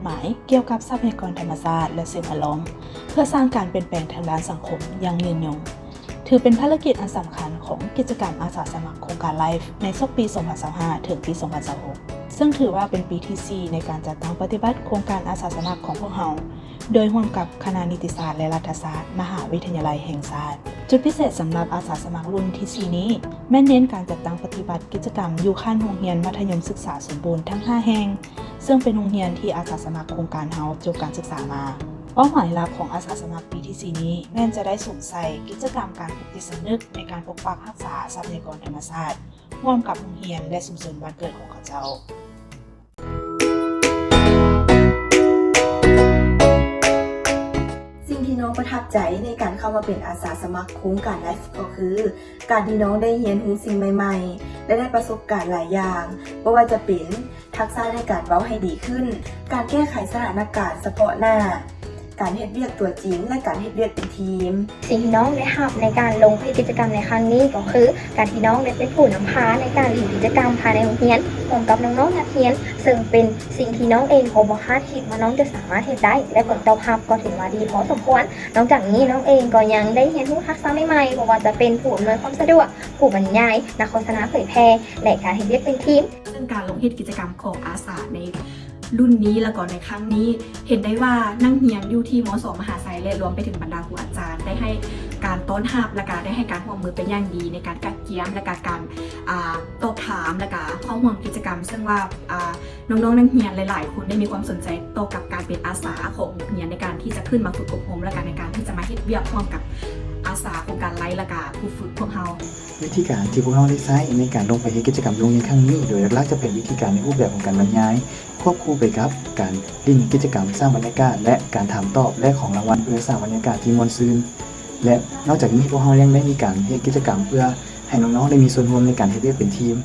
ໝາຍກ່ຽວກັບຊັບພະຍາກອນທຳມະຊາດ ແລະ ສິ່ງແວດລ້ອມ ເພື່ອສ້າງການປ່ຽນແປງທາງດ້ານສັງຄົມຢ່າງຍືນຍົງ. ຖືເປັນພາລະກິດອັນສຳຄັນຂອງກິດຈະກຳອາສາສະໝັກໂຄງການ LIFE ໃນສົກປີສອງພັນຊາວຫ້າ ເຖິງປີສອງພັນຊາວຫົກ ເຊິ່ງຖືວ່າເປັນປີທີສີ່ໃນການຈັດຕັ້ງປະຕິບັດໂຄງການອາສາສະໝັກຂອງພວກເຮົາ ໂດຍຮ່ວມກັບຄະນະນິຕິສາດ ແລະ ລັດຖະສາດ ມະຫາວິທະຍາໄລແຫ່ງຊາດ. ຈຸດພິເສດສຳລັບອາສາສະໝັກລຸ້ນທີສີ່ນີ້ ແມ່ນເນັ້ນການຈັດຕັ້ງປະຕິບັດກິດຈະກຳຢູ່ຂັ້ນໂຮງຮຽນມັດທະຍົມສຶກສາສົມບູນທັງຫ້າແຫ່ງ, ເຊິ່ງເປັນໂຮງຮຽນທີ່ອາສາສະໝັກໂຄງການເຮົາຈົບການສຶກສາມາ. ເປົ້າໝາຍຫຼັກຂອງອາສາສະໝັກປີທີສີ່ນີ້ ແມ່ນຈະໄດ້ສຸມໃສ່ກິດຈະກຳການປຸກຈິດສຳນຶກໃນການປົກປັກຮັກສາຊັບພະຍາກອນທຳມະຊາດ ຮ່ວມກັບໂຮງຮຽນ ແລະ ຊຸມຊົນບ້ານເກີດຂອງເຂົາເຈົ້າ. ສິ່ງທີ່ນ້ອງປະທັບໃຈໃນການເຂົ້າມາເປັນອາສາສະໝັກໂຄງການ LIFE ກໍຄື ການທີ່ນ້ອງໄດ້ຮຽນຮູ້ສິ່ງໃໝ່ໆ ແລະ ໄດ້ປະສົບການຫຼາຍຢ່າງ, ບໍ່ວ່າຈະເປັນທັກສະໃນການເວົ້າໃຫ້ດີຂຶ້ນ, ການແກ້ໄຂສະຖານະການສະເພາະໜ້າ, ການເຮັດວຽກຕົວຈິງ ແລະ ການເຮັດວຽກເປັນທີມ. ສິ່ງທີ່ນ້ອງໄດ້ຮັບໃນການລົງໄປເຮັດກິດຈະກຳໃນຄັ້ງນີ້ກໍຄື ການທີ່ນ້ອງໄດ້ເປັນຜູ້ນຳພາໃນການເຮັດກິດຈະກຳພາຍໃນໂຮງຮຽນ ຮ່ວມກັບນ້ອງໆນັກຮຽນ, ເຊິ່ງເປັນສິ່ງທີ່ນ້ອງເອງກໍບໍ່ຄາດຄິດວ່ານ້ອງຈະສາມາດເຮັດໄດ້ ແລະ ຜົນຕອບຮັບກໍຖືວ່າດີພໍສົມຄວນ. ນອກຈາກນີ້ ນ້ອງເອງກໍຍັງໄດ້ຮຽນຮູ້ທັກສະໃໝ່ໆ ບໍ່ວ່າຈະເປັນຜູ້ອຳນວຍຄວາມສະດວກ, ຜູ້ບັນຍາຍ, ນັກໂຄສະນາເຜີຍແຜ່ ແລະ ການເຮັດວຽກເປັນທີມ. ເຊິ່ງການລົງເຮັດກິດຈະກຳຂອງອາສາໃນລຸ້ນນີ້ ແລ້ວກໍໃນຄັ້ງນີ້ ເຫັນໄດ້ວ່ານັກຮຽນຢູ່ທີ່ ມສ ມະຫາໄຊ ແລະ ລວມໄປເຖິງບັນດາຄູອາຈານ ໄດ້ໃຫ້ການຕ້ອນຮັບ ແລະ ກະໄດ້ໃຫ້ການຮ່ວມມືເປັນຢ່າງດີໃນການກະກຽມ ແລະ ກະການ ອ່າ ຕອບຖາມ ແລະ ກະເຂົ້າຮ່ວມກິດຈະກຳ ເຊິ່ງວ່າ ອ່າ ນ້ອງໆນັກຮຽນຫຼາຍໆຄົນໄດ້ມີຄວາມສົນໃຈຕໍ່ກັບການເປັນອາສາຂອງໂຮງຮຽນ ໃນການທີ່ຈະຂຶ້ນມາຝຶກອົບຮົມ ແລະ ກະໃນການທີ່ຈະມາເຮັດວຽກຮ່ວມກັບອາສາໂຄງການ LIFE ແລະ ກະຜູ້ຝຶກພວກເຮົາ. ວິທີການທີ່ພວກເຮົາໄດ້ໃຊ້ໃນການລົງໄປເຮັດກິດຈະກຳຢູ່ໂຮງຮຽນຄັ້ງນີ້ ໂດຍຫຼັກໆຈະເປັນວິທີການໃນຮູບແບບຂອງການບັນຍາຍ ຄວບຄູ່ໄປກັບການຫຼິ້ນກິດຈະກຳສ້າງບັນຍາກາດ ແລະ ການຖາມຕອບ ແລະ ຂອງລາງວັນເພື່ອສ້າງບັນຍາກາດທີ່ມ່ວນຊື່ນ ແລະ ນອກຈາກນີ້ ພວກເຮົາຍັງໄດ້ມີການເຮັດກິດຈະກຳເພື່ອໃຫ້ນ້ອງໆໄດ້ມີສ່ວນຮ່ວມໃນການເຮັດວຽກເປັນທີມ.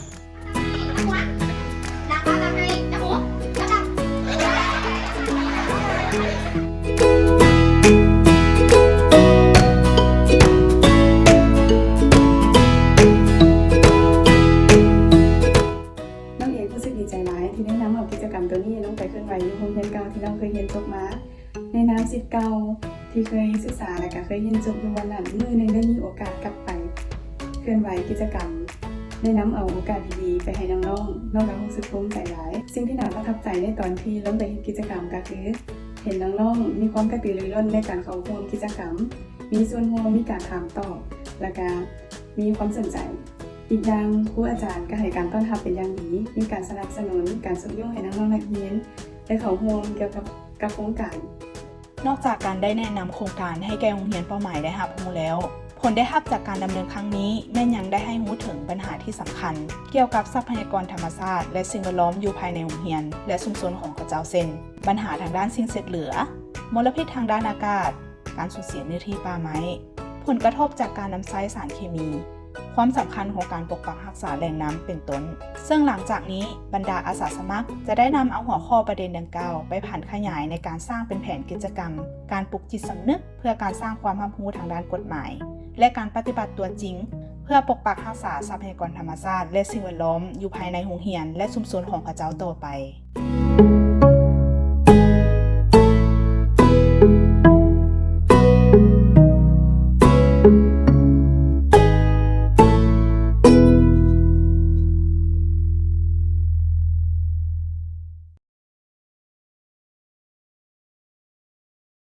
ນ້ອງເອງຮູ້ສຶກດີໃຈຫຼາຍທີ່ໄດ້ນຳເອົາກິດຈະກຳໂຕນີ້ລົງໄປເຄື່ອນໄຫວຢູ່ໂຮງຮຽນເກົ່າທີ່ນ້ອງເຄີຍຮຽນຈົບມາ. ໃນນາມສິດເກົ່າທີ່ເຄີຍສຶກສາ ແລະ ກະເຄີຍຮຽນຈົບຢູ່ບ່ອນນັ້ນ, ມື້ໜຶ່ງໄດ້ມີໂອກາດກັບໄປເຄື່ອນໄຫວກິດຈະກຳ, ໄດ້ນຳເອົາໂອກາດດີໆໄປໃຫ້ນ້ອງໆ, ນ້ອງກະຮູ້ສຶກພູມໃຈຫຼາຍ. ສິ່ງທີ່ໜ້າປະທັບໃຈໃນຕອນທີ່ລົງໄປເຮັດກິດຈະກຳກະຄື ເຫັນນ້ອງໆມີຄວາມກະຕືລືລົ້ນໃນການເຂົ້າຮ່ວມກິດຈະກຳ, ມີສ່ວນຮ່ວມ, ມີການຖາມຕອບ ແລະ ກະມີຄວາມສົນໃຈ. ອີກຢ່າງ, ຄູອາຈານກະໃຫ້ການຕ້ອນຮັບເປັນຢ່າງດີ, ມີການສະໜັບສະໜູນ, ການຊຸກຍູ້ໃຫ້ນ້ອງໆນັກຮຽນໄດ້ເຂົ້າຮ່ວມກ່ຽວກັບ ກັບໂຄງການ. ນອກຈາກການໄດ້ແນະນຳໂຄງການໃຫ້ແກ່ໂຮງຮຽນເປົ້າໝາຍໄດ້ຮັບຮູ້ແລ້ວ, ຜົນໄດ້ຮັບຈາກການດຳເນີນຄັ້ງນີ້ແມ່ນຍັງໄດ້ໃຫ້ຮູ້ເຖິງບັນຫາທີ່ສຳຄັນກ່ຽວກັບຊັບພະຍາກອນທຳມະຊາດ ແລະ ສິ່ງແວດລ້ອມຢູ່ພາຍໃນໂຮງຮຽນ ແລະ ຊຸມຊົນຂອງເຂົາເຈົ້າ ເຊັ່ນ ບັນຫາທາງດ້ານສິ່ງເສດເຫຼືອ, ມົນລະພິດທາງດ້ານອາກາດ, ການສູນເສຍເນື້ອທີ່ປ່າໄມ້. ຜົນກະທົບຈາກການນຳໃຊ້ສານເຄມີ, ຄວາມສຳຄັນຂອງການປົກປັກຮັກສາແຫຼ່ງນ້ຳເປັນຕົ້ນ. ເຊິ່ງຫຼັງຈາກນີ້, ບັນດາອາສາສະໝັກຈະໄດ້ນຳເອົາຫົວຂໍ້ປະເດັນດັ່ງກ່າວໄປຜັນຂະຫຍາຍໃນການສ້າງເປັນແຜນກິດຈະກຳ, ການປຸກຈິດສຳນຶກເພື່ອການສ້າງຄວາມຮັບຮູ້ທາງດ້ານກົດໝາຍ ແລະ ການປະຕິບັດຕົວຈິງ ເພື່ອປົກປັກຮັກສາຊັບພະຍາກອນທຳມະຊາດ ແລະ ສິ່ງແວດລ້ອມຢູ່ພາຍໃນໂຮງຮຽນ ແລະ ຊຸມຊົນຂອງເຂົາເຈົ້າຕໍ່ໄປ.